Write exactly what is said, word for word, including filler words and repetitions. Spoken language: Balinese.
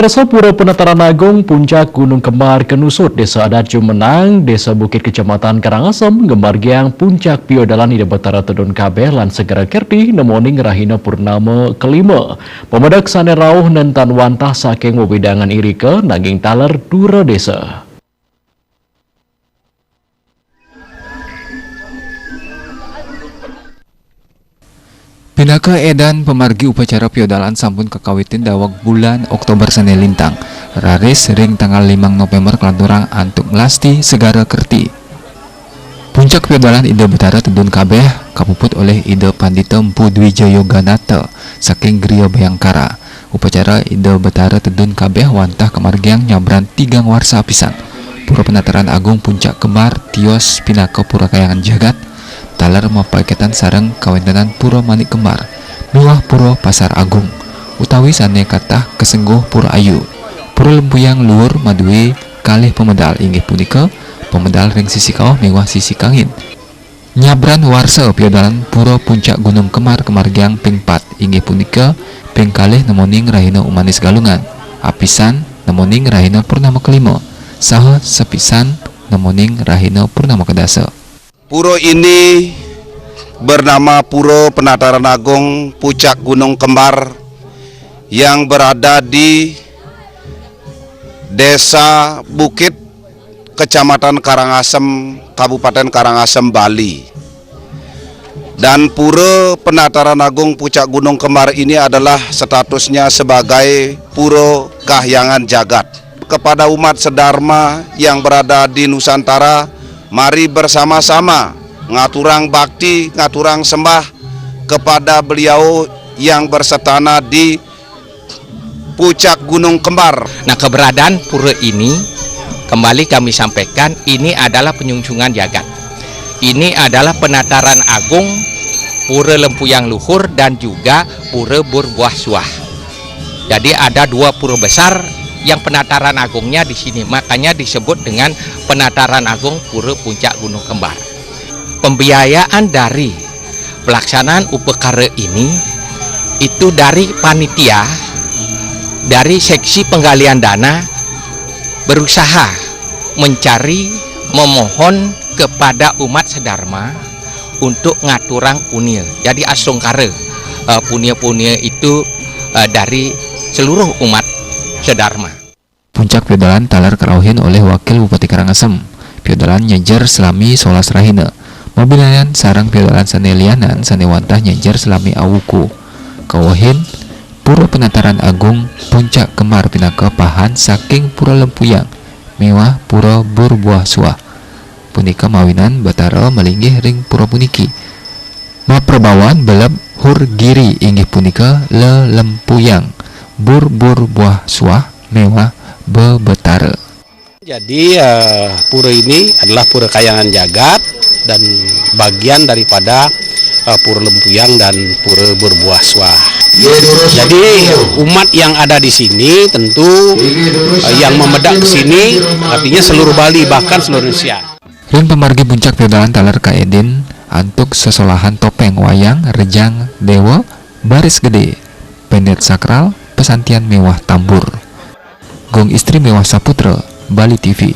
Desa Pura Penataran Agung Puncak Gunung Kembar Kenusut, Desa Adat Jumenang, Desa Bukit Kecamatan Karangasem, ngemargiang Puncak Piodalan Ida Betara Tedun Kabeh lan Segara Kerti nemoning rahina purnama kelima. Pemedek sane rauh nentan wantah saking wewidangan irika nanging taler dura desa. Pinaka edan pamargi, upacara piodalan sampun kakawitin daweg bulan Oktober sane lintang, raris ring tanggal limang November kalanturang antuk nglasti Segara Kerti. Puncak piodalan Ida Betara Tedun Kabeh kapuput olih Ida Pandita Empu Dwi Jaya Ganata saking Griya Bayangkara. Upacara Ida Betara Tedun Kabeh wantah kamargiang nyabran tigang warsa apisan. Pura Penataran Agung Puncak Kembar tios pinaka Pura Kahyangan Jagat, taler mapaiketan sareng kawentenan Pura Manik Kembar miwah Pura Pasar Agung, utawi sane katah kasengguh Pura Ayu. Pura Lempuyang Luhur madue kalih pamedal, inggih punika pamedal ring sisi kauh miwah sisi kangin. Nyabran warsa piodalan Pura Puncak Gunung Kembar kamargiang ping pat, inggih punika ping kalih nemoning rahina Umanis Galungan, apisan nemoning rahina purnama kelima, saha sapisan nemoning rahina purnama kedasa. Pura ini bernama Pura Penataran Agung Puncak Gunung Kembar yang berada di Desa Bukit, Kecamatan Karangasem, Kabupaten Karangasem, Bali. Dan Pura Penataran Agung Puncak Gunung Kembar ini adalah statusnya sebagai Pura Kahyangan Jagat. Kepada umat sedharma yang berada di Nusantara, mari bersama-sama ngaturang bakti, ngaturang sembah kepada beliau yang bersetana di Puncak Gunung Kembar. Nah, keberadaan pura ini, kembali kami sampaikan, ini adalah penyungsungan jagat. Ini adalah penataran agung Pura Lempuyang Luhur dan juga Pura Burbuah Suah. Jadi, ada dua pura besar yang penataran agungnya di sini, makanya disebut dengan penataran agung Pura Puncak Gunung Kembar. Pembiayaan dari pelaksanaan upakara ini itu dari panitia, dari seksi penggalian dana berusaha mencari, memohon kepada umat sedharma untuk ngaturang punia. Jadi astungkara, eh, punia-punia itu, eh, dari seluruh umat sedharma. Puncak piodalan taler karauhin olih Wakil Bupati Karangasem. Piodalan nyejer salami solas rahina. Mabinayan sareng piodalan sane lianan sane wantah nyejer salami awuku. Kauhin, Pura Penataran Agung Puncak Kembar pinaka pahan saking Pura Lempuyang miwah Pura Burbuah Suah. Punika mawinan Betara malinggih ring pura puniki. Maprabawan beleb Hur Giri, inggih punika Lelempuyang, Bur-bur Buah Suah miwah Bebetara. Jadi, eh, pura ini adalah Pura Kahyangan Jagat dan bagian daripada, eh, Pura Lempuyang dan Pura Burbuah Suah. Jadi, umat yang ada di sini tentu, eh, yang membedak ke sini, artinya seluruh Bali, bahkan seluruh Indonesia. Ring pamargi puncak piodalan taler kaedin antuk sesolahan topeng, wayang, rejang dewa, baris gede, pendet sakral, pesantian miwah tambur. Gung Istri miwah Saputra, Bali T V.